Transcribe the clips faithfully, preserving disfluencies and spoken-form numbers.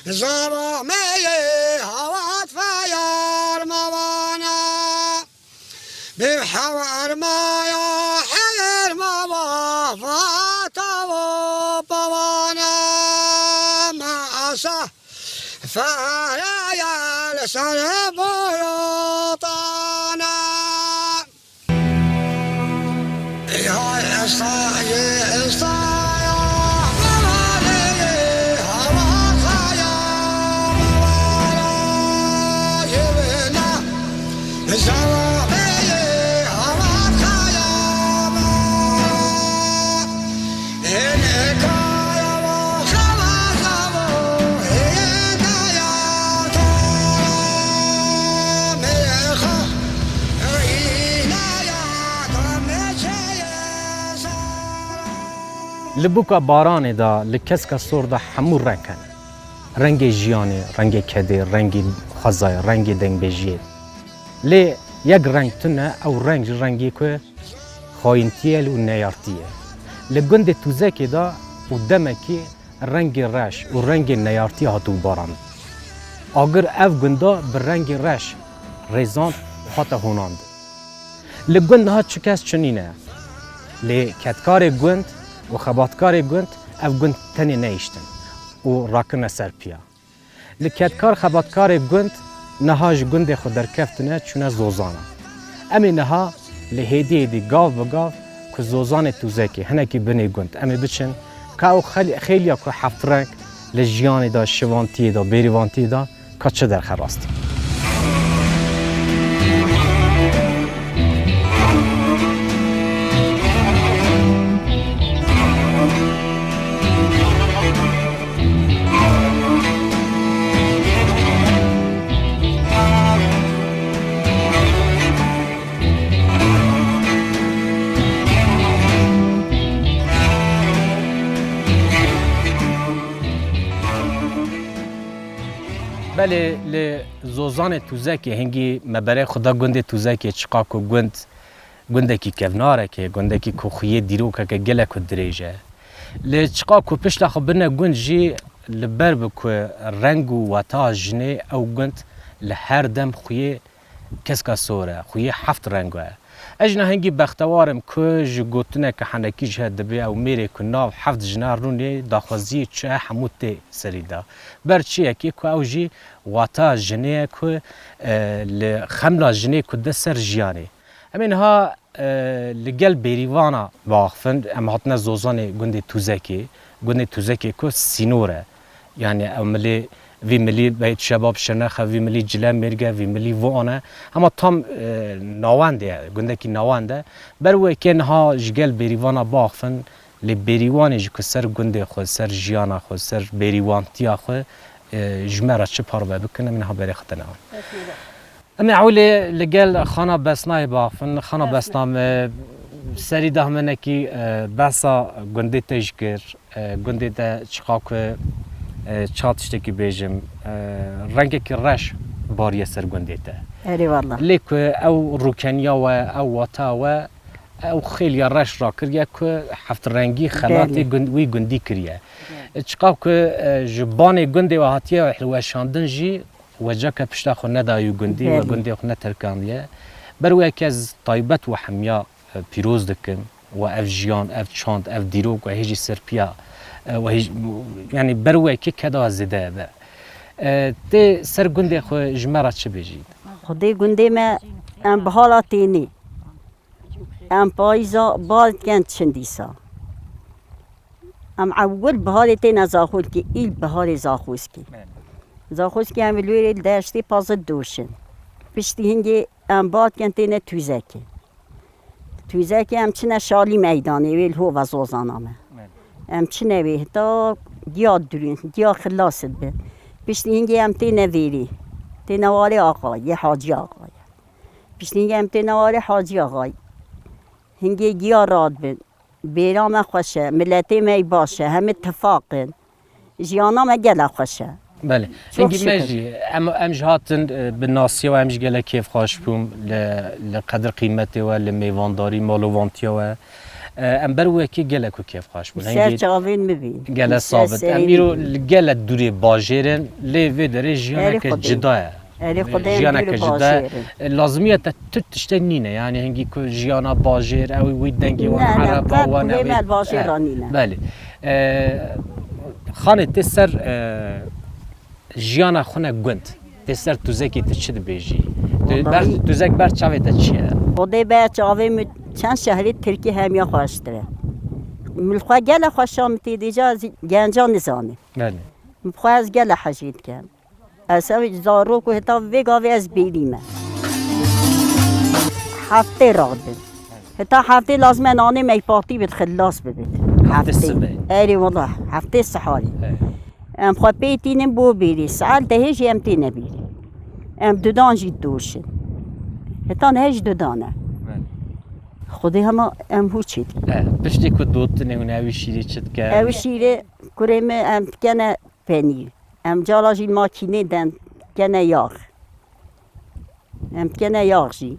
Zava me yê hawat feyar mavana. Bi hawar maya heyr mava fata vo pavana. Ma asa fara ya le sar borotana. Li bûka baranê de, li keska sor de hemû reng hene. Rengê jiyanê, rengê kedê, rengê xwezayê, rengê dengbêjiyê. Lê yek reng tune, ew reng jî rengê ku xayintî ye û neyartî ye. Li gundê Tûzekê de û demekî rengê reş û rengê neyartî hatibû baran. Agir ev gunda bi rengê reş rêzand û hate honandin. Li gund niha çi kes çi nîne. Lê kedkarê gund û xebatkarê gund ev gund tenê nehiştin û rakirine ser piya. Li kedkar xebatkarê gund niha ji gundê xwe derkeftine çûne Zozana. Em ê niha li hêdî hêdî gav bi gav ku Zozanê Tûzekê hinekî binê gund em ê biçin ka ew xel-, xêliya ku heft reng li jiyanê de, şivantiyê de, bêrîvantiyê de ka çi derxe rastî. Belê, li Zozanê Tûzekê hingî me berê xwe da gundê Tûzekê, çiqa ku gund, gundekî kevnarek e, gundekî ku xuyê dîrokeke gelek ku dirêj e. Lê çiqa ku pişta xwe bine gund jî, li ber bi ku reng û weta jinê, ew gund li her dem xuyê keska sor e, xuyê heft reng e. Ez jî niha hingî bextewar im ku ji gotineke henekî ji hev dibe ew mêrê ku nav heft jina rûnê daxwaziyê çi ye hemû tê serî de. Ber çi yekê ku ew jî wata jinê ye ku, e, li xemla jinê ku de ser jiyanê. Em ê niha, e, li gel bêrîvana biaxifin, em hatine Zozanê gundê Tûzekê. Gundê Tûzekê ku sînor e. Yani ew milî, vî milî Beyt Şebab Şirnex e, vî milî Cilemêrg e, vî milî Van e. Hema tam, e, navendê ye, gundekî navend e. Ber wê ke niha ji gel bêrîvana biaxifin, lê bêrîvanê jî ku ser gundê xwe, ser jiyana xwe, ser bêrîvantiya xwe, e, ji me re çi parve bikin, em ê niha berê xwe tine wan. Em ê ewilê li gel xana Besnayê biaxifin. Xana Besna. Besna, me serî de hinekî, e, behsa gundê te jî kir. E, gundê te çiqa ku, e, çiqa tiştekî bêjim, e, rengekî reş bariye ser gundê te. Erê wala. Lê ku ew rûkeniya we, ew wata we, ew xêliya reş rakiriye ku heft rengî xelatê Belê. gund-, wî gundî kiriye. Belê. E, çiqa ku, e, ji banê gundê we hatiye hilweşandin jî, we cake pişta xwe nedayî gundî, we Belê. gundê xwe neterkandiye. Ber wê ke ez taybet we hemiya, e, pîroz dikim. We ev jiyan, ev çand, ev dîrok, we hêjî ser piya, e, we hêj-, yani ber wê ke keda zêde be. E, tê ser gundê xwe ji me re çi bêjî? Xwedê gundê me em bihala tênê. Em payîza bal dikin çin dîsa. Em ewil biharê têne Zaxoskî, îl biharê Zaxoskî. Belê. Zaxoskî em li wêrê li deştê pazir doşin. Piştî hingê em bal dikin têne Tûzekê. Tûzekê em çine Şalî meydanê wê li hova Zozana me. Belê. Em çine wê heta giya dirûn, giya xilas dibe. Piştî hingê em têne vêrê. Têne warê Axayê, Hacî Axayê. Piştî hingê em têne warê Hacî Axayê. Hingê giya radibin. Bêra me xweş e, miletê me yî baş e, hemî tifaq in. Jiyana me gelek xweş e. Belê. Çok Hingî me şükür. jî, em, em ji hatin, e, bi nasiya we em ji gelek kêfxweş bûm li, li qedir qîmetê we, li mêvandarî, malovantiya we. E, em ber wekî gelek ku kêfxweş bûn. Ser çavên min bî. Gele sabit. Em îro li gele dûrê bajêr in, lê vê derê jiyaneke cida ye. Erê Xwedê, em dûrê bajêr in. E, lazimiye te tu tiştek nîne. Yani hingî ku jiyana bajêr, ew wî dengê wan, ereba wan, ew wê me bajêr ra nîne. Belê. E, xanê tê ser, e, jiyana xwe ne gund. Tê ser tuzekê tu çi dibêjî? Tu ber, tuzek ber çavê te çi ye? Xwedê ber çavê min çend şehrê Tirkî hemiya xweştir e. Min xwe gele xweşa min tê dêja ez genca nizanî. Belê. Min xwe ez gele hejî dikim. Ez ew zarok û heta vê gavê ez bêrî me. Heftê radin. Heta heftê lazim e nanê meypatî bit, xilas bibit. Heftê sibê. Erê wala, heftê siharî. Em xwe pê tînin bo bêrî. Saet dehê jî em têne bêrî. Em dudan jî doşin. Heta nehê jî dudan e. Xwedê hema em hû çêdin. E, piştî ku dotinê hûn ewî şîrê çi dike? Ewî şîrê kurê me em dikene penîr. Em cara jî makînê den kene yax. Em kene yax jî.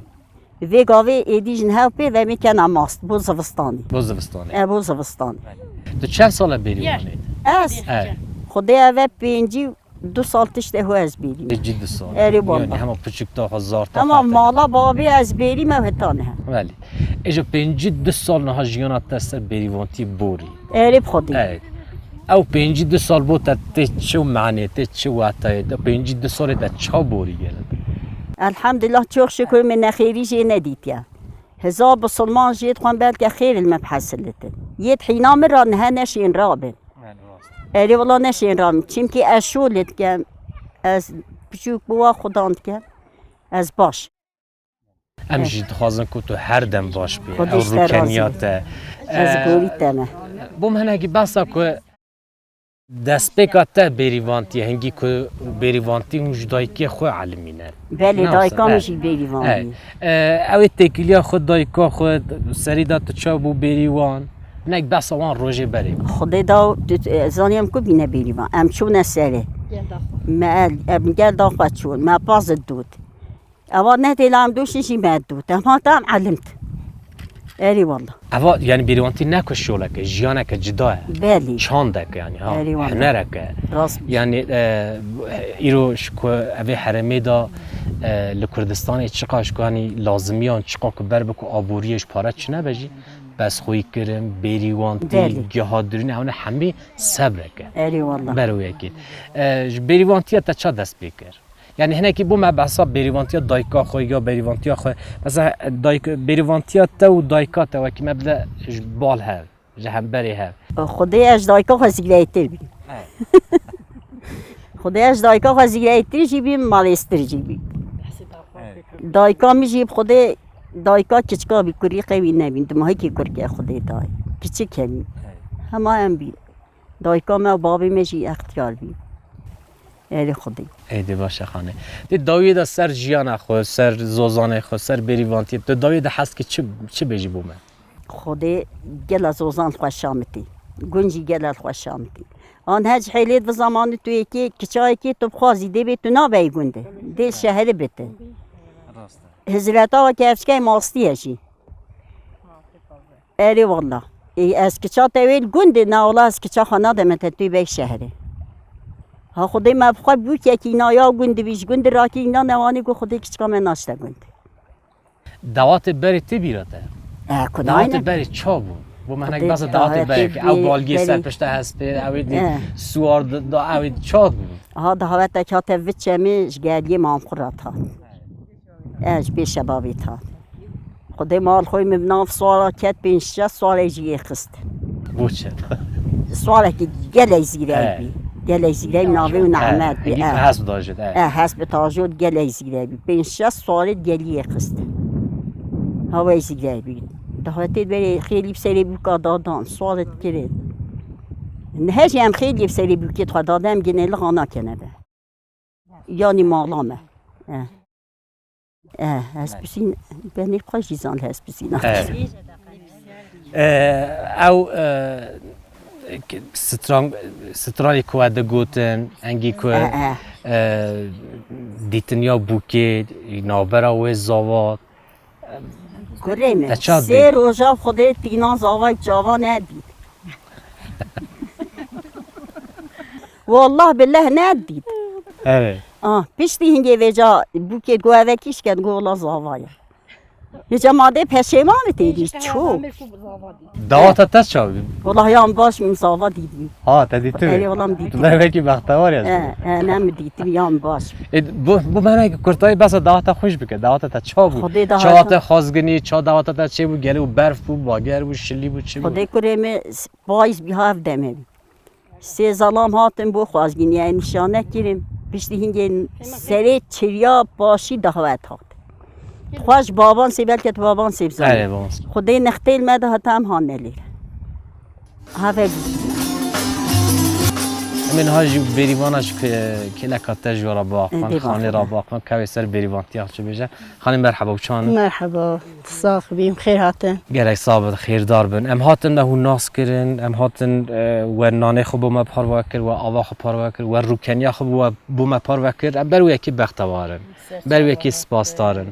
Vê gavê êdî jin hev pê ve me kena mast. Bo zivistanê. Bo zivistanê. E, bo zivistanê. Tu çend sal e Bêrîwanê? Ez? E. Xwedê eve pêncî du sal tiştê ho ez bêrî me. Pêncî du sal. Erê baba. Yani hema piçik da xwe zarta. Hema mala babê ez bêrî me hetan he. Belê. Êjo pêncî du sal niha jiyana te ser bêrîvantiyê borî. Erê bi Xwedê. Evet. Ew pêncî du sal bo te tê çi manê, tê çi wetayê, te pêncî du salê te ça borî gelek? Elhamdulillah, çok şükür min nexêrî jê nedîtiye. Hezar bisilman jê dixwin belke xêr li me bihesilitin. Yê hîna min ra nihe neşên rabin. Erê wala neşên rabin. Çimkî ez şolê dikim. Ez piçûk bi wa xudan dikim. Ez baş. Em jî dixwazin ku tu her dem baş bî. Ew rûkeniya te. Ez gorî te me. Bo min hinekî behsa ku destpêka te bêrîvantî ye, hingî ku bêrîvantî hûn ji dayikê xwe elimîne. Belê, dayika min jî bêrîvan bî. Ew ê têkiliya xwe dayika xwe serî da tu çawa bû bêrîwan? Hinek behsa wan rojê berê. Xwedê da tu, e, zanî em ku bîne bêrîvan. Em çûne serê. Me el, em gel da xwe çûn. Me pazid dût. Ewa ne têla em dûşin jî me dût. Em hata em elimt. Erê wala. Ewa, yani bêrîwantî ne ku şoleke, jiyaneke cida ye. Belê. Çandeke yani, ha. Erê wala. Hunereke. Rast. Yani, e, îro ji ku evê herêmê da, e, li Kurdistanê çiqa ji ku hani lazimiyan çiqa ku ber bi ku aboriyê ji pare çine be jî, bes xwî kirin, bêrîwantî, gihadirîne, ew ne hemî sebreke. Erê wala. Ber wê yekê. E, ji bêrîwantiya te ça dest pê kir? Yani hinekî bo me behsa bêrîvantiya dayika xwe ya bêrîvantiya xwe. Mesela dayik, bêrîvantiya te û dayika te wekî me bide ji bal hev, ji hemberê hev. Xwedê ez ji dayika xwe zîreytir bîm. Evet. Xwedê ez ji dayika xwe zîreytir jî bîm, malêstir jî bîm. Evet. Dayika min jî bi Xwedê dayika kiçika bî, kurî qewî nebîn, dimahikî kurke Xwedê dayê. Kiçik hebî. Evet. Hema em bîn. Dayika me û babê me jî extiyar bî. Erê Xwedê. Êdî baş e xanê. Tê dawiyê de ser jiyana xwe, ser zozanê xwe, ser bêrîvantiyê, tu dawiyê de hez kî çi, çi bêjî bo me? Xwedê gela zozan xweşa min tî. Gund jî gela xweşa min tî. An hec hêlê di zamanî tu yekê, kiça yekê tu bixwazî dê bê tu nabeyî gundê. Dê şeherî bite. Rast e. Hizreta weke evçikey mastî ye jî. Erê wala. Ê, ez kiça te wê li gundê, na wala ez kiça xwe nademe te tu bey şehrê. Ha Xwedê me bi xwe bûkekî na ya gund bî, ji gund rakî îna newanî ku Xwedê kiçika me naşte gund. Dawatê berê tê bîra te? E, ku nayne. Dawatê berê ça bû? Bo me hinek behsa dawatê berê ke. Ew balgiyê ser pişta hespê, ew ê dî suwar da, ew ê ça bû? Ha, dawetek hate viçe min ji geliyê mamxura ta. Ez ji pêşe bavê ta. Xwedê mal xwe min nav swala ket pênc şeş swalê jî yê xist. Bo çi? Swalekî gelek zîrek bî. Gelek zîrek navê û Nehmet bî. Hesp dajit. E, hesp tajot gelek zîrek bî. Pênc şeş swalê gelî yê xist. Hawey zîrek bî. Dahetê berê xêlî bi serê bûka dadan, swalê dikirin. Nihe jî em xêlî bi serê bûkê xwe dadem gine li xana kene be. Yanî mala me. E. E, hespîsîn, benê xwe jî zan hespîsîn. E. E, ew, e, stran, stranê ku we digotin, engî ku, e, dîtiniya bûkê, navbera wê zavat, e, Kurê min, te çav sê dît? Roja Xwedê tîna zavayek çava nedît. Wallah billah nedît. Evet. Ah, piştî hingê vêca bûkê go eve kîş ket, go wala zava ye. Vêca ma dê peşêman tê dî çû. Dawata te çav bî? Wallah yan baş min zava dît bî. Ha, te dîtibî? Erê, wallah min dîtibî. Tu ne wekî bextewar ya. He, he, ne min dîtibî, yan baş. E, bu, bu mene ki kurtayî besa dawata xweş bike, dawata te çav bû? Xwedê dawata. Çawa te xwazginî, ça dawata te çê bû, gelê û berf bû, bager bû, şilî bû, çi bû? Xwedê kurê min s-, payîz bî ha ev demê bî. Sê zelam hatin bo xwazginî, yani nîşane kirin. Piştî hingê serê çiriya paşî dawet hat. Xweş baban sê, belkî tu baban sê bizanî. Erê, baban sê. Xwedê nextê li me de heta em hane lêre. Have bî. Em ê niha jî bêrîvana ji ke-, kêleka te ji we re biaxivin, Ê, dê xanê re biaxivin. Biaxivin, kevê ser bêrîvantiya xwe çi bêje. Xanê merheba, û çan? Merheba, sax bîm, xêr hatin. Gelek sax bin, xêrdar bin. Em hatin me hûn nas kirin, em hatin, e, we nanê xwe bo me parve kir, we ava xwe parve kir, we rûkeniya xwe bo, bo me parve kir. Em ber wê yekê bextewar in. Ber wê yekê spasdar in.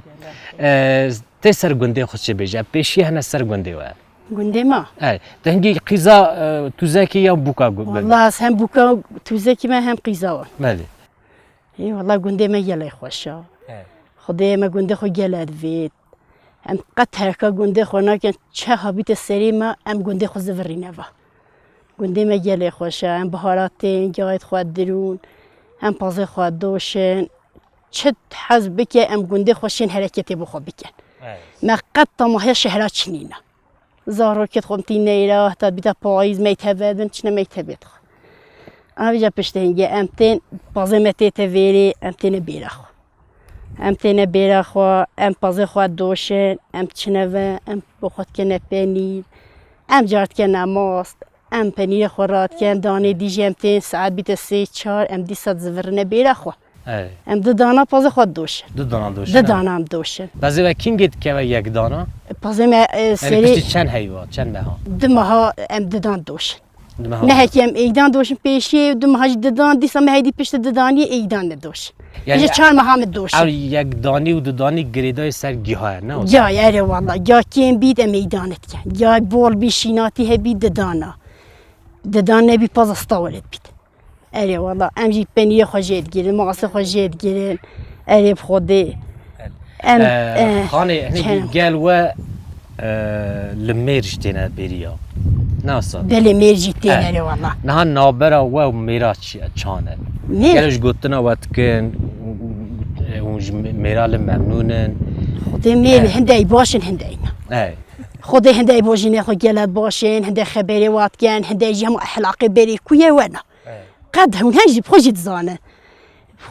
E, tê ser gundê xwe çi bêje? Pêşiya hene ser gundê we. Gundê ma? Ey, te hingî qîza, e, tûzekî ya bûka gu-, Wallah, ez hem bûka tûzekî me hem qîza wan. Belê. Ê, wallah gundê me gelê xweş a. He. Xwedê me gundê xwe gele divêt. Em qet terka gundê xwe nakin, çi hebîte serê me, em gundê xwe zivirîne va. Gundê me gelê xweş a, em biharatên, gayet xwe dirûn, em pazê xwe doşin. Çi hez bike, em gundê xwe şên hereketê bo xwe bikin. Evet. Me qet tamahiya şehra çinîne. Zarokêt xwe em tî neyra, heta bîta payîz, mektebe bin, çine mektebê xwe. Ana vêca piştê hingê em tên, pazê me tête vêrê, em têne bêra xwe. Em têne bêra xwe, em pazê xwe doşin, em çine ve, em bo xwe dikene penîr, em car dikene mast, em penîrê xwe radikin, danê dî jî em tên, saet bîte sê çar, em dîsa zivirine bêra xwe. Ey. Em du dana pazê xwe doşin. Du dana doşin, Du ha? dana em doşin. Pezê ve kîngê dikeve yek dana? Pazê me, e, Yani serê piştî çend heyva, çend meha? Du meha em du dan doşin. Du meha. Nehekî em êydan doşin pêşiyê, du meha jî du dan, dîsa me heydî piştî du daniyê êydan ne doşin. Yani Ji çar meha me doşin. Ew yek danî û du danî girêdayê ser giha ye, ne? Giha ye, erê wala. Giha kêm bît em êydan dikin. Giha bol bî şînatî hebî du dana. Du dan nebî paza stawlet bît. Erê wala, em jî penîrê xwe jê digirin, maqasê xwe jê digirin. Erê bi Xwedê. Em, Ee, eh, Xanê, hinekî çend gel we, e, li mêr jî têne bêriya. Nasa? Belê mêr jî têne, Eh. erê wala. Niha nabera we û mêra çi-, çan e? Mêr? Gelo ji gotina we dikin, hûn ji mêra li memnûn in? Xwedê mêr Eh. hindey baş in, hindey ne. Eh. Xwedê hindey bojînê xwe gele baş in, hindey xeberê we dikin, hindey jî hemû ehlaqê berê ku ye we ne. Qet hûn hej jî bi xwe jî dizanin.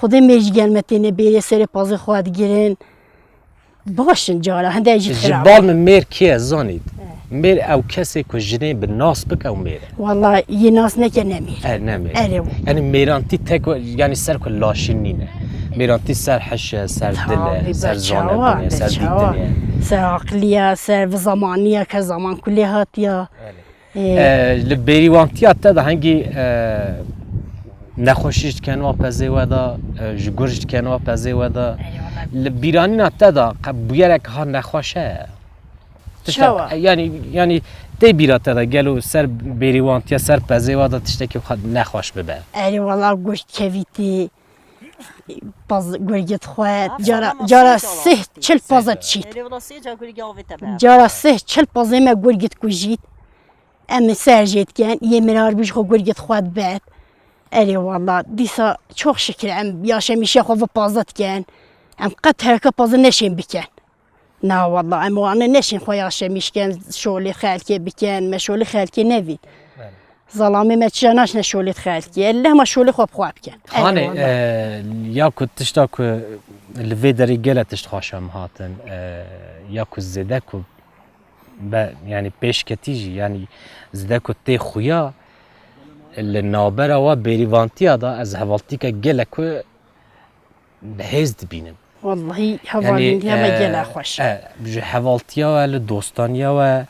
Xwedê mêr jî gel me têne bêrê serê pazê xwe digirin. Baş in cara, hindê jî Ji xirab. Bal min mêr kê ye zanît? Mêr ew kesê ku jinê bi nas bike ew mêr e. Wala yê nas neke ne mêr. E, ne mêr. Erê. Yani mêrantî tek, yani ser ku laşî nîne. Mêrantî ser heş e, ser dil e, Tabii, ser be çawa, zanebûn e, be ser çawa. Dîtin e. Ser aqiliya, ser bi zamaniya ke zaman kulê hatiya. Erê. Ê. E, li bêrîwantiya te de hengî, e, nexweşî ji kenwa pezê we de, e, ji gur ji kenwa pezê we de, Eyvallah. Li bîranîna te de qe bûyerek ha nexweş heye? Tiştek, Çawa? E, yani, yani tê bîra te de gelo ser bêrîwantiya ser pezê we de tiştekî xwe nexweş bibe? Erê wala goşt kevîtî, paz gurgit xwe, cara, cara sih çil paza çît. Erê wala sê ca gurgê avê te be. Cara sih çil pazê me gurgit kujît. Em ê ser jê dikin, yê mirar bû ji xwe gurgê xwe dibet. Erê wala, dîsa çok şikir em yaşemişiya xwe ve paza dikin. Em qet herka paza neşên bikin. Na wala, em wane neşên xwe yaşemiş kin, şolê xelkê bikin, me şolê xelkê nevît. Belê. Zalamê me çiya naşne şolê xelkê. Lehma şolê xwe bi xwe bikin. Erê Hanê, wala. E, ya ku tişta ku li vê derê gele tişt xweş em hatin, e, ya ku zêde ku Be, yani pêşketî jî, yani zide ku tê xuya li navbera wa bêrîvantiya da ez hevaltîke gelek ku bi hêz dibînim. Wallahî hevalîntiya me e, gela xweş. E, ji hevaltiya we, li dostaniya we,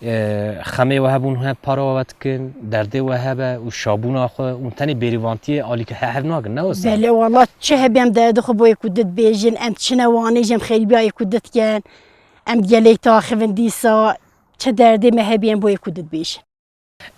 e, xemê we hebûn hûn hep para we dikin, derdê we hebe û şabûna xwe û tenê bêrîvantiyê alîke he-, hev nakin, ne wisa? Belê, wala çi hebî em derdê xwe bo yek û di dibêjin, em çine wanê jî em xêrbiya yek û di dikin. Em gelek diaxivin dîsa, çi derdê me hebiye em bo yekû dibêjin.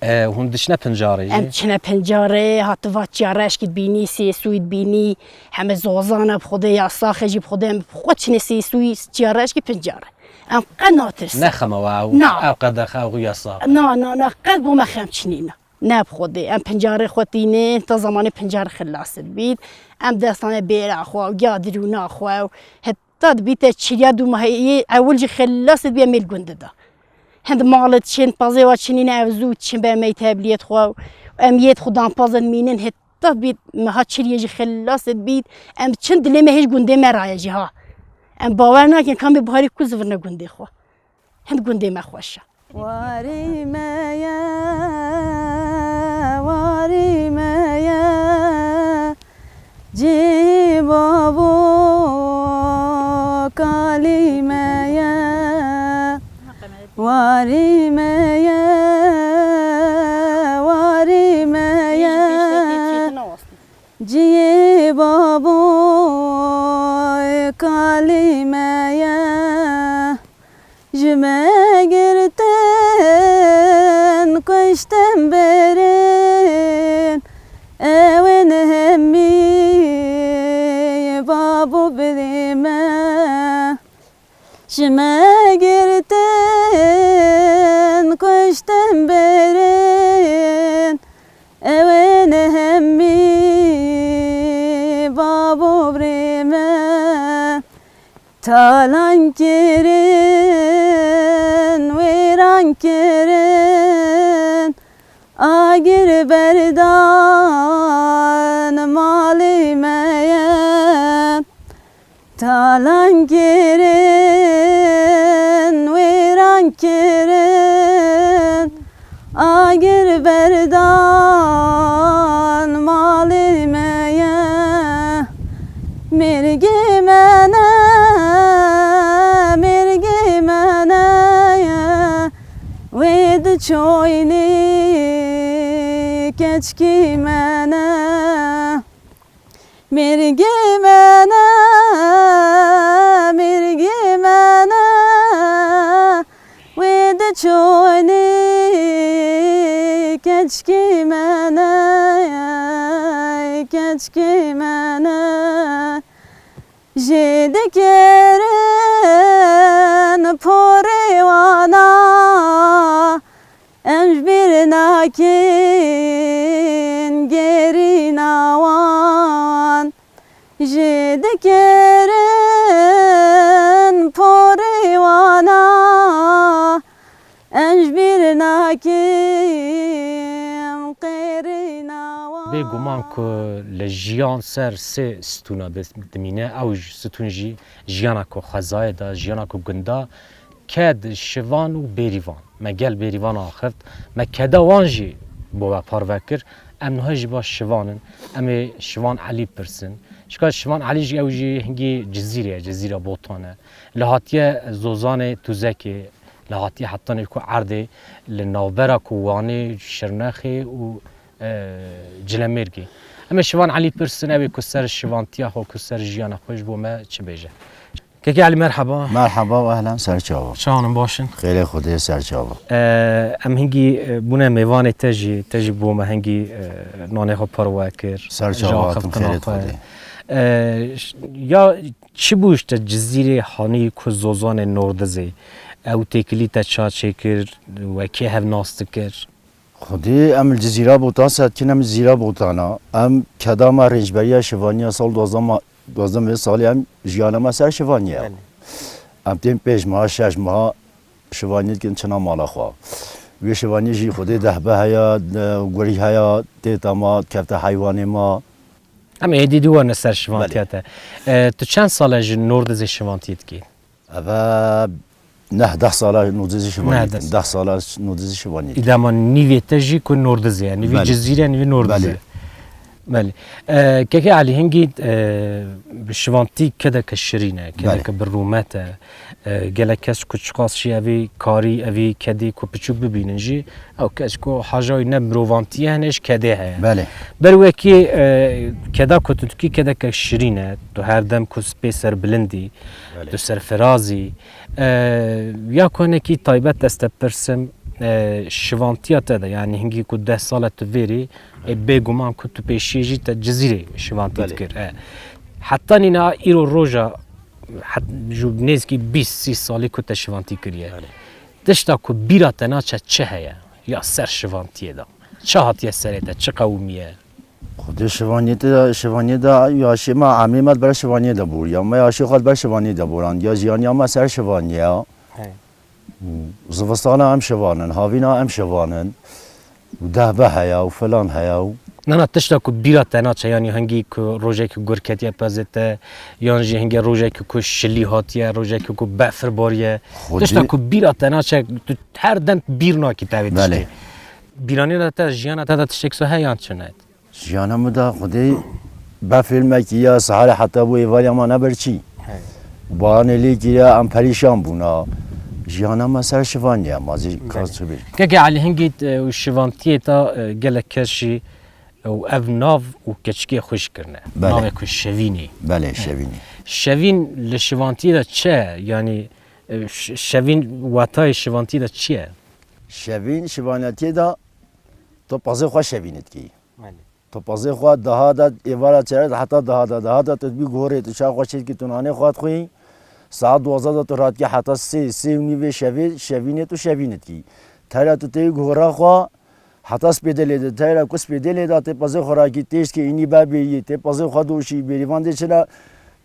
E, hûn diçine Pincarê Em jî? Çine Pincarê, hativat çiya reşkî dibînî, sêsûyî dibînî, heme zozan e bi Xwedê, yasax e jî bi Xwedê, em bi xwe çinê sêsûyî çiya reşkî Pincarê. Em qe natirsin. Ne xem e we ew, Na. Ew qedexe, ew yasax. Na, na, na, qe bo me xem çinîne. Ne bi Xwedê. Em Pincarê xwe tînin, ta zamanê Pincarê xilas dibît. Em destane bêra xwe û ya dirûna xwe û heta dibîte çiliya dû mehê ewil jî xilas dibiye mêl gundê de. Hind malet çin, pazê wa çinîne ev zû çin be em ê tebliyet xwe û em yêt xwe dan pazin mînin heta dibît meha çiliyê jî xilas dibît. Em çin dilê me hêj gundê me raye jî ha. Em bawer nakin kamê buharî ku zivirne gundê xwe. Hind gundê me xweş e. Warî me ye, warî me ye, cî bavo kalî me ye. Warî me ye, warî me ye, cî bavo kalî me ye. Ji me girtin, kuştin birin, ewên hemî bab û birê me. Ji me girtin, kuştin birin, ewên hemî bab û birê me. Talan kirin, wêran kirin, agir berdan malê me ye. Talan kirin, wêran kirin, agir berdan malê me ye. Mêrgê me ne, mêrgê me ne ye, wê diçoynê keçkê me ne. Mêrgê me ne, mêrgê me ne, wê diçoynê keçkê me ne, keçkê me ne. Jê dikirin porê wana, em ji bîr nakin gerîna wan. Jê dikirin porê wana, em ji bîr nakin qêrîna wan. Bê guman ku li jiyan ser sê stûna bi-, dimîne, ew ji stûn jî jiyana ku xwezayê de, jiyana ku gunda, ked, şivan û bêrîvan. Me gel bêrîvan axift. Me keda wan jî bo we parve kir. Em niha jî ba şivan in. Em ê Şivan Elî pirsin. Çika Şivan Elî jî ew jî hingî Cizîrê ye, Cizîra Botan e. Li hatiye Zozanê Tuzekê, li hatiye hetanê ku erdê li navbera ku Wanê, Şirnexê û, e, Cilemêrgê. Em ê Şivan Elî pirsin, ew ê ku ser şivantiya xwe, ku ser jiyana xwe ji bo me çi bêje. Kekê Elî, merheba. Merheba û ehlen, ser çava. Çawan in, baş in? Xêrê Xwedê, ser çava. E, em hingî, e, bûne mêvanê te jî, te jî bo me hingî, e, nanê xwe parve kir. Ser çava hatim, xêrê Xwedê. E, ş-, ya çi bû ji te Cizîrê hanî ku Zozanê Nordizê? Ew têkilî te ça çêkir? We kê hev nas dikir? Xwedî em li Cizîra Botan ser dikin, em li Cizîra Botan a. Em keda me rêncberiya şivaniya sal duwazdeh ma-, duwazdeh salî em jiyana me ser şivaniye. Belê. Em tên pênc meha, şeş meha şivaniyê dikin çina mala xwe. Wê şivaniyê jî Xwedê dehbe heya, de-, gurî heya, tê ta ma, kefte heywanê ma. Em êdî dî werne ser şivantiya te. Belê. E, tu çend sal e ji Nordizê şivantiyê dikî? Eve neh deh sala Nordizê şivaniyê dikim. Neh deh. Deh sala Nordizê şivaniyê dikim. Îdema nîvê te jî ku Nordizê ye, nîvê Cizîrê, nîvê Nordizê. Belê. Belê. E, Kekê Elî, hingî, e, şivantî kedeke şirîn e, Belê. kedeke bi rûmet e. E, gelek kes ku çiqas jî evî karî, evî kedê ku piçûk bibînin jî, ew kes ku haja wî ne mirovantiyê hene, ji kedê heye. Belê. Ber wekî, e, keda ku tu dikî kedeke şirîn e, tu her dem ku spê serbilindî, Belê. tu serfirazî. E, ya ku hinekî taybet ez te pirsim, e, şivantiya te de, yanî hingî ku deh sal e tu vêrî, e, bêguman ku tu pêşiyê jî te Cizîrê şivantî Belê. dikir. E, heta nîna îro roja, het-, ji nêzîkî bîst sî salî ku te şivantî kiriye. Belê. Tişta ku bîra te naçe çi heye ya ser şivantiyê de? Çi hatiye serê te, çi qewimiye? Xwedê şivaniyê te, şivaniyê de yaşê me, emrê me di ber şivaniyê de bûriya. Me yaşê xwe di ber şivaniyê de borandiya. Jiyaniya me ser şivaniye ya. Hey. Zivistana em şivan in, havîna em şivan in. Û dehbe heye û filan heye û Na, na, tişta ku bîra te naçe, yanî hingî ku rojekî gur ketiye pezê te, yan jî hingê rojekî ku şilî hatiye, rojekî ku befir bariye. Xwedî Tişta ku bîra te naçe, tu her dem bîr nakî te vê Belê. tiştê. Bîranîna te, jiyana te de tiştek so heye yan çi ne? Jiyana min de Xwedê befilmekî ya siharê heta bû êvarî ama ne birçî. He. Baranê lê kiriya em perîşan bûna. Jiyana me ser şivanî ye, ma zî Belê. kas çi bê. Keke Elî, hingî, e, û şivantiyê ta, e, gelek kes jî, e, û ev nav û keçikê xwe jî kirine. Belê. Navê ku şevînê. Belê, He. şevînê. Şevîn li şivantiyê de çi ye? Yanî, e, ş-, şevîn watayê şivantiyê de çi ye? Şevîn, şivanetiyê de tu pezê xwe şevîn dikî. Belê. Tu pezê xwe daha de êvara çerez heta daha de, daha de tu dibî gorê, tu çav xwe çêdikî, tu nanê xwe dixwî. Saet duwazdeh de tu radikî heta sê, sê û nîvê şevê, şevînê tu şevîn dikî. Teyra tu tê gora xwe heta spêdê lê de, teyra ku spêdê lê de tê pezê xwe rakî, têşkê înî be bêyî, tê pezê xwe doşî, bêrîvan dê çila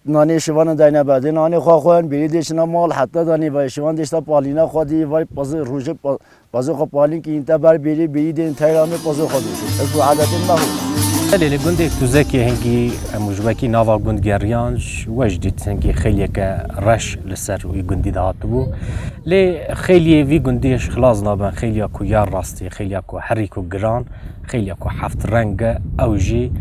nanê şivanan dayne be, dê nanê xwe xwen, bêyî dê çina mal, heta danê ve şivan dê şta palîna xwe dê vay pezê rojê pa-, Pezê xwe palîn kî, te ber bêrê bêyî dên teyra me pezê xwe dûşin. Ez û adetên me hûn. Belê, li gundê Tuzekê hingî em ji wekî nava gund geriyan, ji we jî dît hingî xêliyeke reş li ser wî gundî de hatibû. Lê xêliyê vî gundî ji xilas nabin, xêliya ku ya rastî, xêliya ku herî ku giran, xêliya ku heft reng e, ew jî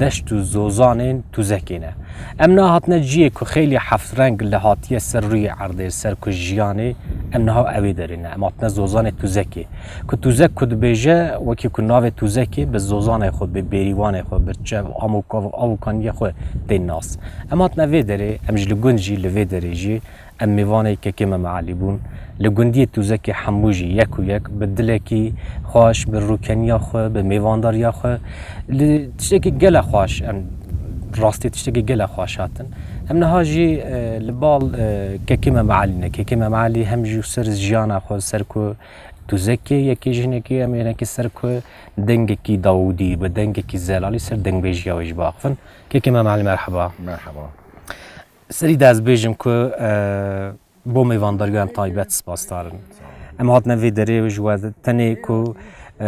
deşt û zozanên Tuzekê ne. Em niha hatine cihê ku xêlî heftreng li hatiye ser rûyê erdê, ser ku jiyanê, em niha ewê derê ne. Em hatine zozanê Tuzekê. Ku Tuzek ku dibêje, wekî ku navê Tuzekê bi zozanê xwe, bi bêrîvanê xwe, bi çev, am û kav, av û kaniyê xwe tê nas. Em hatine vê derê, em ji li gund jî li vê derê jî Em mêvanê Kekê Meme Elî bûn. Li gundiyê Tûzekê hemû jî yek û yek bi dilekî xweş, bi rûkeniya xwe, bi mêvandariya xwe, li tiştekî gelek xweş, em rastî tiştekî gelek xweş hatin. Em niha jî, e, li bal, e, Kekê Meme Elî ne. Kekê Meme Elî hem jî ser jiyana xwe, ser ku Tûzekê yekê ji hinekê, em ê hinekê ser ku dengekî dawûdî, bi dengekî zelalî ser dengbêjiya wê jî biaxivin. Kekê Meme Elî, merheba. Merheba. Serî de ez bêjim ku, e, bo mêvandariya em taybet spasdar in. Em hatine vê derê ji we tenê ku, e,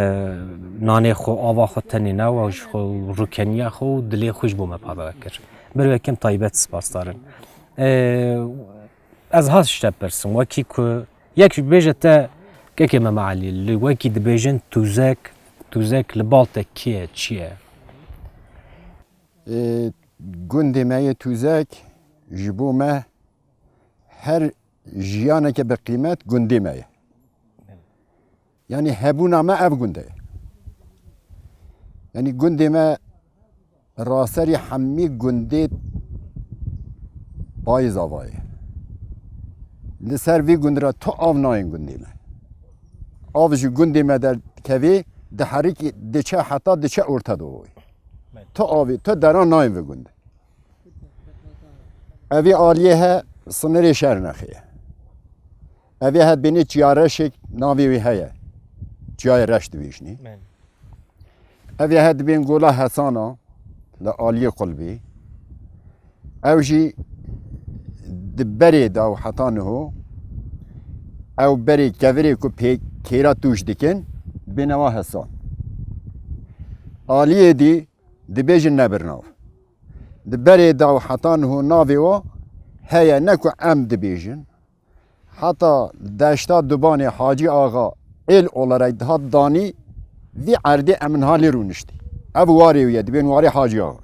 nanê xwe, ava xwe tenê ne, we ji xwe rûkeniya xwe û dilê xwe ji bo me parve kir. Ber wekî em taybet spasdar in. E, ez has ji te pirsim, wekî ku yek ji bêje te, Kekê Meme Elî, li wekî dibêjin Tûzek, Tûzek li bal te kê ye, çi ye? Ê, gundê me yê Tûzek ji bo me her jiyaneke bi qîmet gundê me ye. Yanî hebûna me ev gund e. Yanî gundê me raserî hemî gundê payîz ava ye. Li ser vî gund re tu av nayên gundê me. Av ji gundê me derdikevê, diherikî, diçe heta diçe orta doğuyê. Tu avê, tu deran nayên vê gundê. Evî aliyê he sinirê Şernexê ye. Evê he dibênê Çiya Reşek navê wî heye. Çiyayê Reş dibêjinê. Belê. Evê he dibên Gola Hesana li aliyê Qulbê. Ew jî di berê de û heta niho ew berê kevirê ku pê kêra tûj dikin, dibêne wa Hesan. Aliyê dî dibêjin Nebirnav. Di berê de û heta niho navê wa heye, ne ku em dibêjin. Heta deşta Dubanê Hacî Axa êl olarak dihat danî, vî erdê em niha lê rûniştî. Ev warê wî ye, dibên warê Hacî Axa.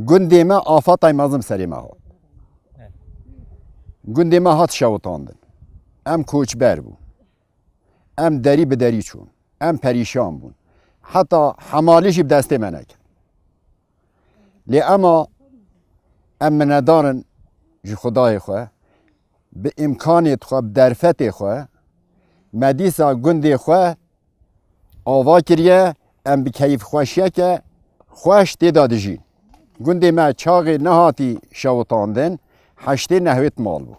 Gundê me afatay mezin serê me hat. Gundê me hat şewitandin. Em koçber bûn. Em derî bi derî çûn. Em perîşan bûn. Heta hemalî jî bi destê me nekir. Lê ema em minedar in ji Xwedayê xwe, bi îmkanê xwe, bi derfetê xwe, me dîsa gundê xwe ava kiriye, em bi keyfxweşiyeke xweş tê de dijîn. Gundê me çaxê nehatî şewitandin, heştê nehwêt mal bû.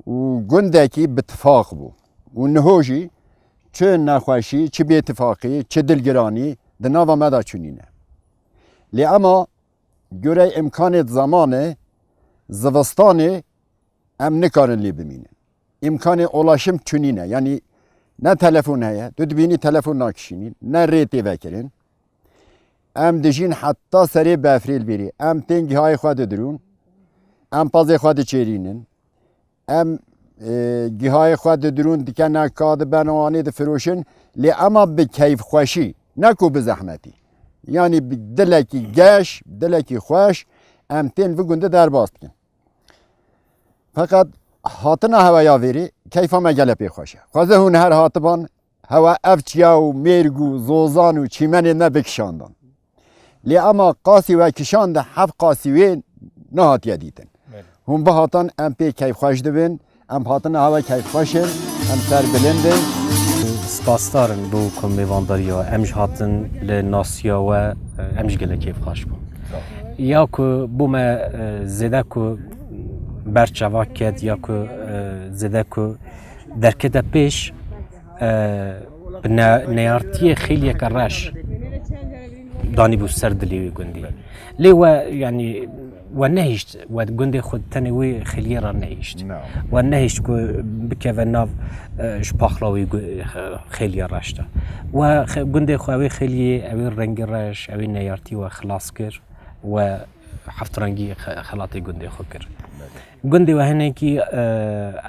Û gundekî bi tifaq bû. Û niho jî çi nexweşî, çi bêtifaqî, çi dilgiranî di nava me de çûnîne. Lê ema gorey îmkanê zemanê, zivistanê em nikarin lê bimînin. Îmkanê ulaşim çûnîne. Yanî ne telefon heye, tu dibînî telefon nakişînî, ne rê tê vekirin. Em dijîn heta serê befrê li bêrî. Em tên gihayê xwe didirûn. Em pazê xwe diçêrînin. Em, e, gihayê xwe didirûn, dikene ka, dibene wanê, difiroşin. Lê ema bi keyfxweşî, ne ku bi zehmetî. Yanî bi dilekî geş, dilekî xweş, em tên vi gundî derbas dikin. Feqet hatina hewe ya vêrî keyfa me gele pê xweş e. Xweze hûn her hatiban, hewe ev çiya û mêrg û zozan û çîmenên me bikişandan. Lê ema qasî we kişande, hev qasî wê nehatiye dîtin. Belê. Hûn bihatan, em pê keyfxweş dibin, em hatina hewe keyfxweş in, em serbilind in. Spasdar in bo ku mêvandariya em jî hatin li nasiya we, em jî gelek keyfxweş bûn. Sağ ol. Ya ku bo me, e, zêde ku berçava ket, ya ku, e, zêde ku derkete pêş, e, bi ne-, neyartiyê xêliyeke reş danîbû ser dilê wî gundî. Lê we, yanî, we nehişt, we gundê xwe tenê wî xêliyê re nehişt. No. We nehişt ku bikeve nav, e, ji paxla wî gu-, xêliya reş de. We xe-, gundê xwe ew ê xêliyê, ew ê rengî reş, ew ê neyartî we xilas kir. We heftrengî xe-, xelatê gundê xwe kir. Belê. Gundê we hinekî, e,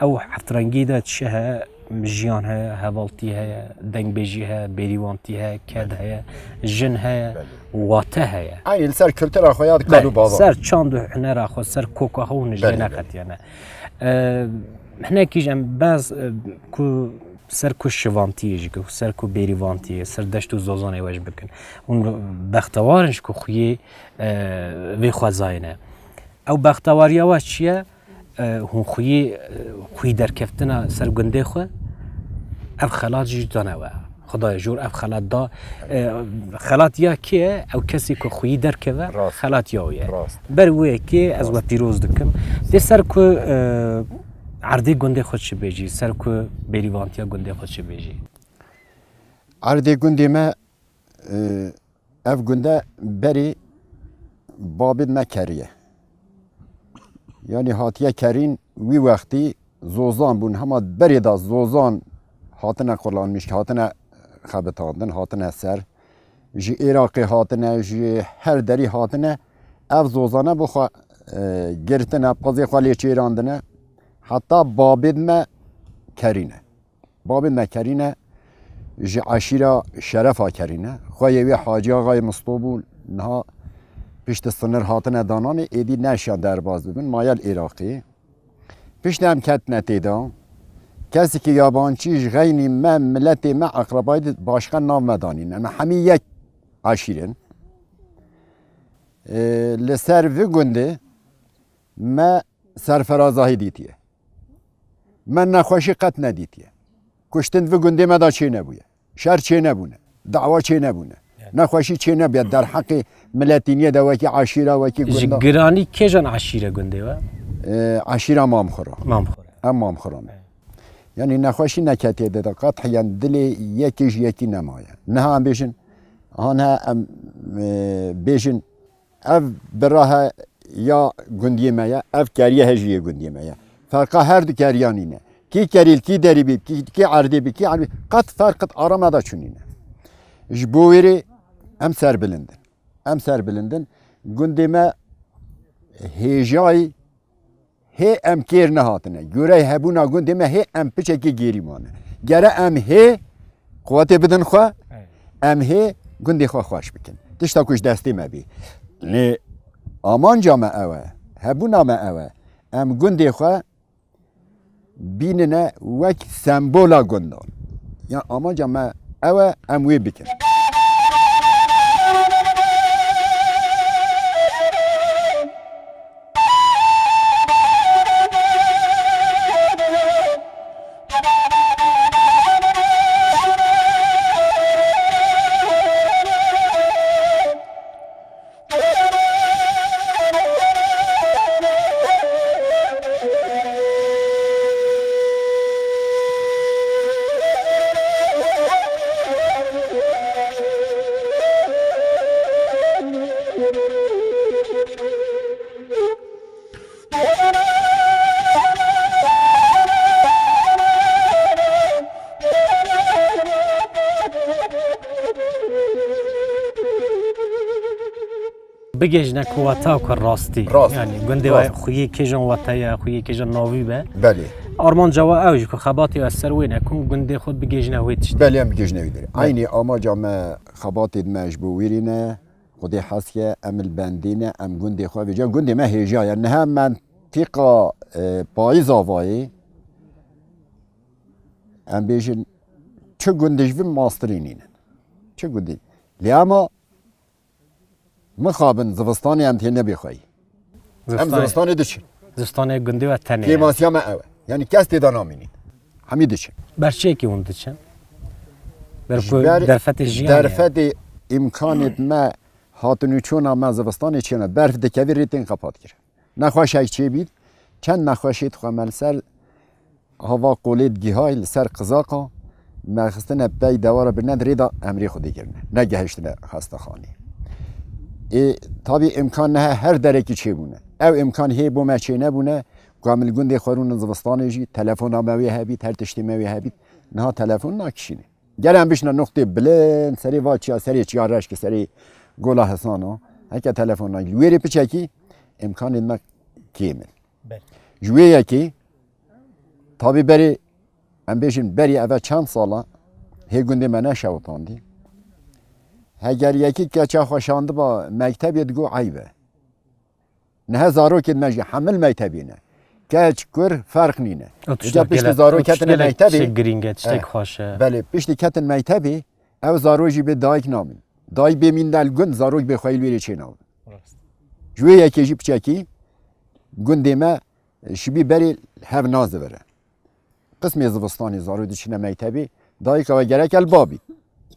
ew heftrengî de çi heye? Jiyan heye, hevaltî heye, dengbêjî heye, bêrîwantî heye, ked heye, jin heye, wate heye. Eynî li ser kultura xwe ya di kal û bava. Ser çand û hunera xwe, ser koka xwe hûn jê neqetiyene. E, hinekî jî em bez, e, ku ser ku şivantiyê jî, ku ser ku bêrîvantiyê, ser deşt û zozanê we jî bikin. Hûn bextewar in ji ku xuyê, e, vê xwezayê ne. Ew bextewariya we çi ye? E, hûn xuyê, e, xuyî derkeftina ser gundê xwe, ev xelat jî ji dane we. Xwedayê jor ev xelat da. E, xelat ya kê ye? Ew kesê ku xuyî derkeve, rast, xelat ya wê ye. Rast. Ber wê yekê ez we pîroz dikim. Dê ser ku, e, erdê gundê xwe çi bêjî, ser ku bêrîvantiya gundê xwe çi bêjî? Erdê gundê me, e, ev gunde berê babê me keriye. Yanî hatiye kerîn, wî wextî zozan bûn. Hema berê de zozan hatine qulanmiş, hatine xebitandin, hatine ser. Ji Iraqê hatine, ji her derî hatine. Ev zozane bi xwe, e, girtine, pezê xwe lê çêrandine. Heta babê me kerîne. Babê me kerîne ji eşîra Şerefa kerîne. Xweyê wê Hacî Axayê Misto bû, niha piştî sinir hatine dananê, êdî neşiyan derbas bibin, maye li Iraqê. Piştî em ketine tê de, kesekî yabancî ji xeynî me, miletê me, eqrebayî di başqa nav me danîne. Me hemî yek eşîr in. Ê, li ser vî gundê me serferazahî dîtiye. Me nexweşî qet nedîtiye. Kuştin di vî gundê me de çênebûye. Şer çênebûne. Dawa çênebûne. Nexweşî çênebûye. Derheqê miletîniyê de wekî eşîra, wekî gunda. Ji giranî kêjan eşîre gundê we? Ê, eşîra Mamxura. Mamxura. Em Mamxura me. Yanî nexweşî neketiye de, de qet hiyan dilê yekê ji yekî nemaye. Niha em bêjin, han he em, ê, bêjin, ev bira he ya gundiyê me ye, ev keriye he jî yê gundiyê me ye. Ferqa her du keriyan nîne. Kî kerî li kî derî bî, kî, kî erdê bî, kî erdê bî, qet ferq qet ara me de çûnîne. Ji bo wêrê em serbilind in. Em serbilind in. Gundê me hêjayî hê em kêr nehatine. Gorey hebûna gundê me hê em piçekî gêrî mane. Gere em hê quwetê bidin xwe, Evet. em hê gundê xwe xweş bikin. Tişta ku ji destê me bî. Lê amanca me ew e, hebûna me ew e. Em gundê xwe bînine wek sembola gundan. Ya amaca me ew e, em wê bikin. Bigihîjne ku weta ku rastî. Rast. Yani gundê Rast. we xuyê kêjan wete ye, xuyê kêjan navî be. Belê. Armanca we ew jî ku xebatê we ser wê ne, ku gundê xwe bigihîjne wê tiştê. Belê, em bigihîjne wê derê. Belê. Eynî amaca me xebatê me ji bo wêrê ne, Xwedê hez ke, em li bendê ne, em gundê xwe vêca, gundê me hêja ye. Niha mentiqa, e, payîz avayê, em bêjin, çi gundê ji vin mastirî nînin. Çi gundê. Lê ema mixabin zivistanê em têne bêxweyî. Em Zivistanê, zivistanê diçin. Zivistanê gundê we tenê ye. Kêmasiya me ew e. Yani kes tê de namînî. Hemî diçin. Ber çiyekî hûn diçin? Ber Ji ku ber derfetê jiyanê ye. Derfetê îmkanê me hatin û çûna me zivistanê çêne. Berf dikevî rê tên xepat kirin. Nexweşek çêbît, çend nexweşê dixwe me li ser hava qolê digihayî li ser qizaqa, me xistine pey dewara birine di rê de emrê xwe dikirine. Negehiştine xestexanê. Ê, tabî îmkan nehe her derekî çêbûne. Ew îmkan hê bo me çênebûne, ku em li gundê xwe rûnin zivistanê jî, telefona me wê hebît, her tiştê me wê hebît. Niha telefon nakişîne. Ger em bişine noqtê bilind, serê va çiya, serê çiya reşke, serê gola Hesano, heke telefon nakî. Wêrê piçekî îmkanên me kêm in. Belê. Ji wê yekê, tabî berê, em bêjin berî eve çend sala hê gundê me neşewitandî. Heger yekî keça xwe şandiba mektebê digo eyb e. Niha zarokên me jî hemil mektebê ne. Keç, kur, ferq nîne. Ew tiştek Îca piştî gelek, zarok ew tiştek ketine gelek mektebê. Tiştek girîng e, tiştek Eh, xweş e. Belê, piştî ketin mektebê, ew zarok jî bê dayik namîn. Dayik bê mîn del gund, zarok bê xwe li wêrê çênabin. Rast. Ji wê yekê jî piçekî gundê me şibî berê hev nazivire. Qismê zivistanê zarok diçine mektebê, dayika we gerek el babî.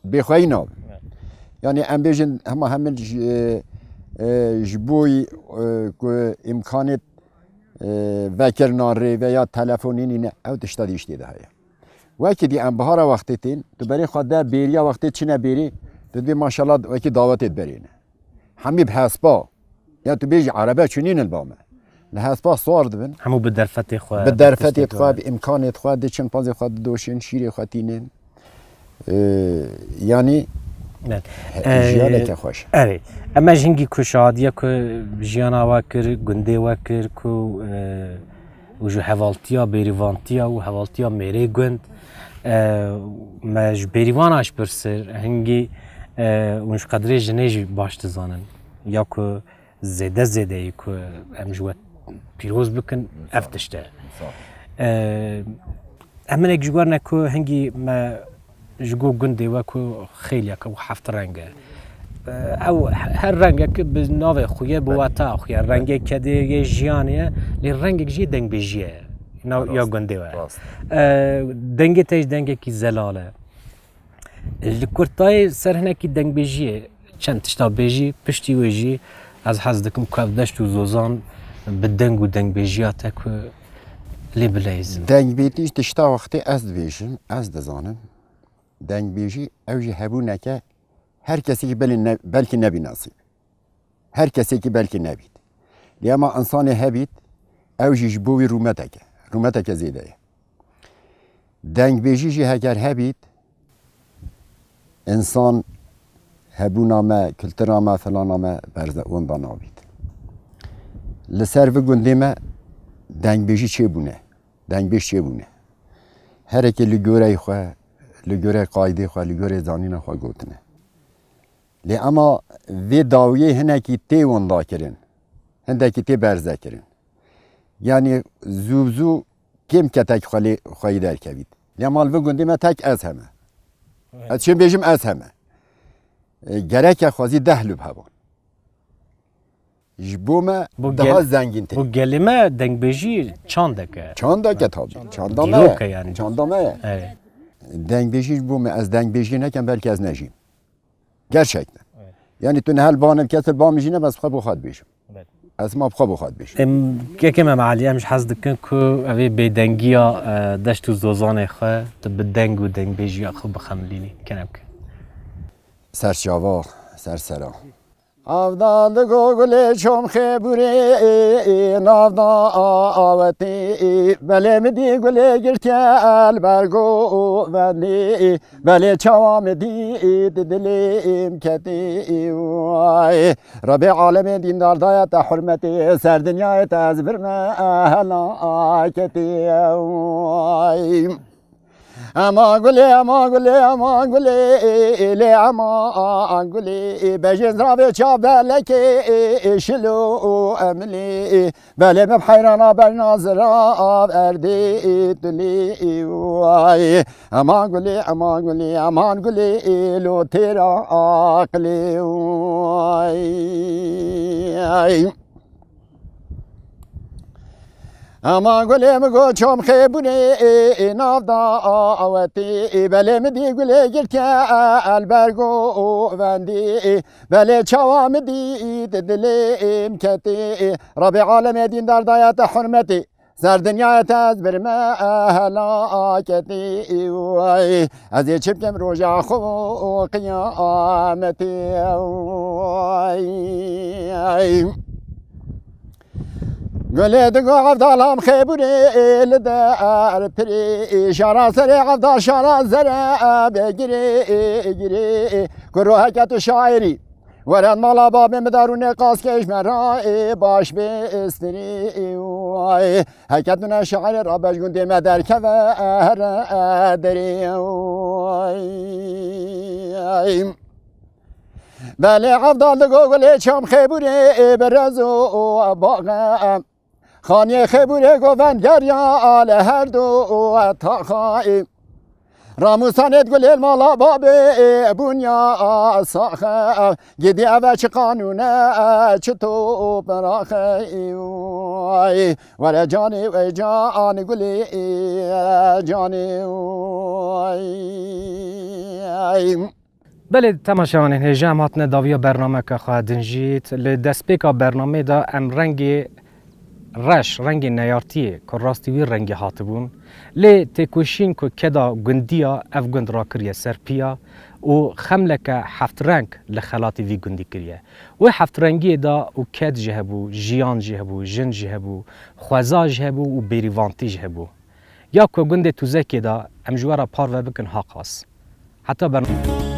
Bêxweyî nabin. Evet. Yani em bêjin hema hemin ji, e, ji bo, e, ku îmkanê, e, vekirina rê veya telefonî nîne, ew tişta dî tiştê de heye. Wekî dî em bihara wextê tên, tu berê xwe de bêriya wextê çine bêrî, tu dibê maşallah wekî dawetê berê ne. Hemî bi hespa. Ya tu bêjî erebe çûnîn li ba me. Li hespa swar dibin. Hemû bi derfetê xwe, Bi derfetê xwe, bi îmkanê xwe, diçin pazê xwe didoşin, şîrê xwe tînin. Ee, yani Evet. he- Ee, jiyaneke xweş. Erê. Em ji hingî ku şahadiye ku jiyana we kir, gundê we kir, ku, e, û ji hevaltiya bêrîvantiya û hevaltiya mêrê gund. E, me ji bêrîvana ji pirsir, hingî, e, hûn ji qedrê jinê jî baş dizanin. Ya ku zêde zêdeyî ku em ji we pîroz bikin, ev tişt e. Sağ ol. E, em hinek ji we ne ku hingî me ji go gundê we ku xêliyeke û heft reng e. Ew her rengek bi navê xwe ye, bi weta xwe ye. Rengê kedê yê jiyanê ye, lê rengek jî dengbêjiyê ye. Nav ya gundê we. Rast. Dengê te jî dengekî zelal e. Li kurtayê ser hinekî dengbêjiyê çend tişta bêjî, piştî wê jî ez hez dikim ku ev deşt û zozan bi deng û dengbêjiya te ku lê bileyzin. Dengbêjî tişta wextê ez dibêjim, ez dizanim. Dengbêjî ew jî hebûneke her kesekî belê ne-, belkî nebî nasîb. Her kesekî belkî nebît. Lê ema însanê hebît, ew jî ji bo wî rûmeteke, rûmeteke zêde ye. Dengbêjî jî heger hebît, însan hebûna me, kultura me, filana me berze wenda nabît. Li ser vi gundê me dengbêjî çêbûne. Dengbêj çêbûne. Herekê li goreyê xwe, li gorê qaydê xwe, li gorê zanîna xwe gotine. Lê ema vê dawiyê hinekî tê winda kirin, hindekî tê berze kirin. Yanî zû bi zû kêm ketek xwe lê xweyî derkevît. Lê mal vê gundê me tek ez heme. Evet. Ez çim bêjim ez heme. E, gereke xwezî deh lûb hebûn. Ji bo me Bu daha gel-, zengîn tê. Bu gelê me dengbêjî çandek e. Çandek e tabii. Çanda me ye. Dîrok e yani. Çanda me ye. Evet. Dengbêjî ji bo me, ez dengbêjî nekem belkî ez nejîm. Gerçekten. Evet. Yani tu nehel banim kesir bamijîne bes xwe bo xwe dibêjim. Evet. Ez ma bi xwe bo xwe dibêjim. Em, kekê me Mealî, em ji hez dikin ku ev ê bêdengiya, e, deşt û zozanê xwe tu bi deng û dengbêjiya xwe bixemilînî. Kenemke. Ser çava, ser sera. Avdal digo gulê çom xêburê, navda awetê. Belê min dî gulê girtiye el ber govendê. Belê çawa min dî di dilê min ketê. Way. Rebê alemê dîndar daye te hurmetê. Ser dinyayê te ez birme helaketê. Way. Ema gulê, ema gulê, ema gulê, lê ema gulê, bejên ziravê çav belekê, şilo emlê, belê min heyrana berna zirav erdê dilê, way. Ema gulê, ema gulê, eman gulê, lo têra aqilê, way. Ema gulê min got çom xêbûnê, navda awetê. Belê min dî gulê girtiye el ber govendê. Belê çawa min dî di dilê min ketê. Rebê alemê dîndar daye te hurmetê. Ser dinyayê te ez birme helaketê. Way. Ez ê çi bikim roja xwe qiyametê. Gulê digo evdalam xêbûrê li der pirê. Şara serê evdal şara zere begirê girê. Kuro heke tu şairî. Were mala babê min darûnê qas kêş me ra ê baş bê istirî. Heke tu ne şairê rabe ji gundê me derkeve here derê. Belê evdal digo gulê çam xêbûrê bi rez û baxe. Xaniyê xêbûrê govend geriya li her du taxayê. Ramûsanê digulê mala babê bûnya saxe. Gidî eve çi qanûne, çi topraxe. Were canê wê can gulê canê. Belê, temaşevanên hêja, em hatine dawiya bernameke xwe din jî. Li destpêka bernameyê de em rengê reş, rengê neyartiyê ku rastî wî rengî hatibûn, lê têkoşîn ku keda gundiya ev gund rakiriye ser piya û xemleke heft reng li xelatê vî gundî kiriye. Wê heft rengiyê de û ked jî hebû, jiyan jî hebû, jin jî hebû, xweza jî hebû û bêrîvantî jî hebû. Ya ku gundê Tûzekê de em ji we re parve bikin ha qas. Heta bername.